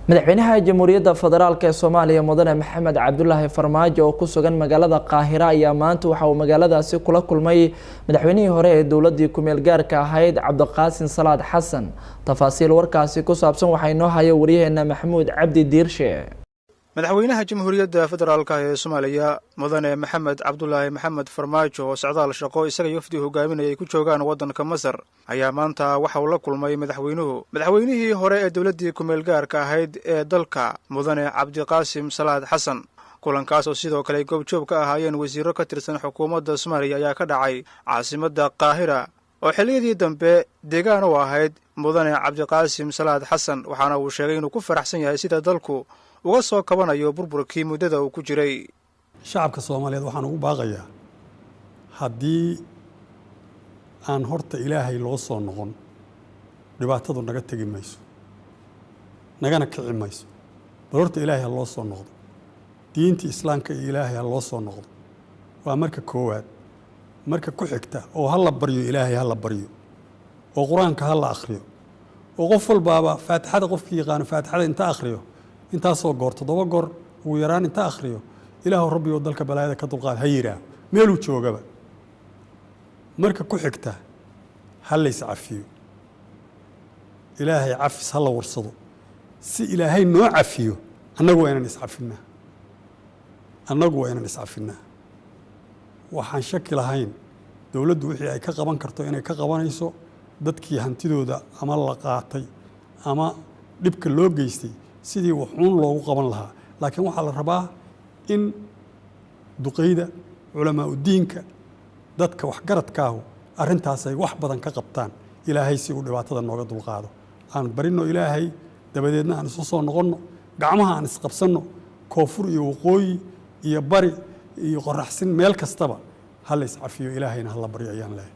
Madaxweynaha Jamhuuriyadda Federaalk ee Soomaaliya, Mudane Maxamed Cabdulaahi Farmaajo, oo ku sugan magaalada Qaahira, ayaa maanta waxa uu magaaladaasi kula kulmay madaxweynihii hore ee dowladii kumeel gaarka ahayd, Cabdiqaasin Salaad Xasan. Tafaasiil warkaasi ku saabsan waxaa inoo haya waryaheena Maxamuud Cabdi Diirshe. Madaxweynaha Jamhuuriyadda Federaalka ee Soomaaliya, Mudane Maxamed Cabdulaahi Maxamed Farmaajo, oo socdaal shaqo isaga wafdi hogaaminaya ay ku joogaan waddanka Masar, ayaa maanta waxa uu la kulmay madaxweynuhu madaxweynihii hore ee dowladdii kumeel gaarka ahayd ee dalka, Mudane Cabdiqaasim Salaad Xasan. Kulankaas oo sidoo kale goobjoog ka ahaayeen wasiirro ka tirsan xukuumadda Soomaaliya ayaa ka dhacay caasimadda Qaahira, oo xilliyadii dambe deegaan u ahayd Mudane Cabdiqaasim Salaad Xasan. Waxaana uu sheegay inuu ku faraxsan yahay sida dalku uga soo kabanayo burburkii muddada uu ku jiray. Shacabka Soomaaliyeed waxaan ugu baaqayaa, haddii aan horta Ilaahay loo soo noqon, dhibaatadu naga tegi mayso, nagana kici mayso. Bal horta Ilaahay ha loo soo noqdo, diinta Islaamka iyo Ilaahay ha loo soo noqdo, waa marka koowaad. Marka ku xigta oo ha la baryo Ilaahay, ha la baryo oo Qur-aanka ha la akhriyo, oo qof walbaaba Faatixada, qofkii yaqaano Faatixada inta akhriyo intaasoo goor, 7 goor ugu yaraan inta akhriyo, "Ilaahu Rabbigo dalka balaayada ka dulqaad" ha yidhaaho meeluu joogaba. Marka ku xigta ha lays cafiyo, Ilaahay cafis ha la warsado. Si Ilaahay noo cafiyo, annagu waa inaan iscafinaa, annagu waa inaan iscafinaa. Waxaan shaki lahayn dowladdu wixii ay ka qaban karto inay ka qabanayso dadkii hantidooda ama la qaatay ama dhibka loo geystay, sidii waxuun loogu qaban lahaa. Laakiin waxaa la rabaa in duqeyda, culamaa udiinka, dadka waxgaradkaahu arrintaas ay wax badan ka qabtaan, Ilaahay si uu dhibaatada nooga dulqaado. Aan barino Ilaahay, dabadeedna aan isu soo noqonno, gacmaha aan isqabsanno, koonfur iyo waqooyi iyo bari iyo qoraxsin, meel kastaba ha la iscafiyo, Ilaahayna ha la baryo ayaan leehay.